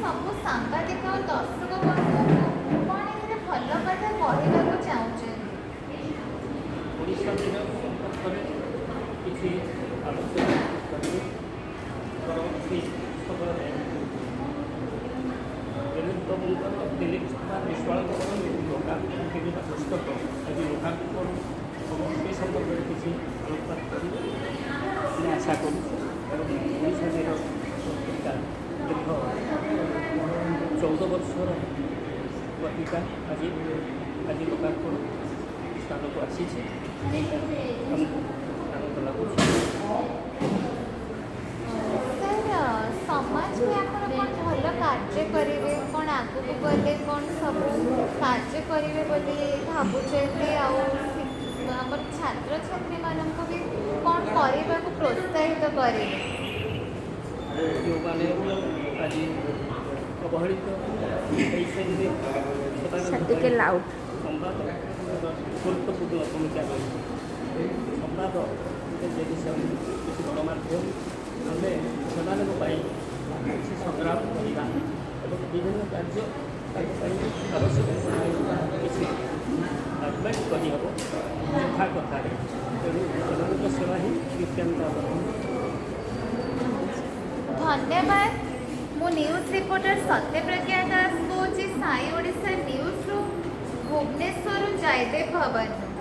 ସବୁ ସାମ୍ବାଦିକ ଓ ଦର୍ଶକ ବନ୍ଧୁଙ୍କୁ କ'ଣ ଏଥିରେ ଭଲ କଥା କହିବାକୁ ଚାହୁଁଛନ୍ତି? ଓଡ଼ିଶା ମିରର ସମ୍ପର୍କରେ କିଛି ଆଲୋଚନା କରିବେ। ପରବର୍ତ୍ତୀ ସମୟରେ ଦିଲୀପ ବାବୁଙ୍କର, ଦିଲୀପ କୁମାର ବିଶ୍ୱାଳଙ୍କର ଲୋକାର୍ପଣ ତିନିଟା ପୁସ୍ତକ ଆଜି ଲୋକାର୍ପଣ ହେବ, ସେ ସମ୍ପର୍କରେ କିଛି ଆଲୋକପାତ କରିବେ ଆମେ ଆଶା କରୁଛୁ। ଏବଂ ଓଡ଼ିଶା ମିରର ପତ୍ରିକା ଦୀର୍ଘ 14 ବର୍ଷର ପତ୍ରିକା ଆଜି ଆଜି ଲୋକାର୍ପଣ ସ୍ଥାନକୁ ଆସିଛି। ଆମକୁ ଆନନ୍ଦ ଲାଗୁଛି। ସାର୍, ସମାଜ ପାଇଁ ଆପଣ କ'ଣ ଭଲ କାର୍ଯ୍ୟ କରିବେ? କ'ଣ ଆଗକୁ ଗଲେ କ'ଣ ସବୁ କାର୍ଯ୍ୟ କରିବେ ବୋଲି ଭାବୁଛନ୍ତି? ଆଉ ଆମର ଛାତ୍ରଛାତ୍ରୀମାନଙ୍କୁ ବି କ'ଣ କରିବାକୁ ପ୍ରୋତ୍ସାହିତ କରିବେ? ଯେଉଁମାନେ ଆଜି ଅବହେଳିତ ହେଇଛନ୍ତି, ସେମାନଙ୍କ ଟିକେ ପାଇଁ ଲାଉଡ୍। ସମ୍ବାଦ ଗୁରୁତ୍ୱପୂର୍ଣ୍ଣ ଭୂମିକା ରହିଛି। ସମ୍ବାଦ ଗୋଟେ ଜିନିଷ, କିଛି ଗଣମାଧ୍ୟମ, ଆମେ ସେମାନଙ୍କ ପାଇଁ କିଛି ସଂଗ୍ରାମ କରିବା ଏବଂ ବିଭିନ୍ନ କାର୍ଯ୍ୟ ତାଙ୍କ ପାଇଁ ଆବଶ୍ୟକ କିଛି ଆଡ଼ଭାଇସ୍ କରିହେବ ଯଥା କଥାରେ। ତେଣୁ ସେମାନଙ୍କ ସେବା ହିଁ ନିତ୍ୟାନ୍ତ ଆବଶ୍ୟକ। ଧନ୍ୟବାଦ। ମୁଁ ନ୍ୟୁଜ୍ ରିପୋର୍ଟର ସତ୍ୟପ୍ରଜ୍ଞା ଦାସ କହୁଛି ସାଇ ଓଡ଼ିଶା ନ୍ୟୁଜ୍ରୁ, ଭୁବନେଶ୍ୱରରୁ ଜୟଦେବ ଭବନରୁ।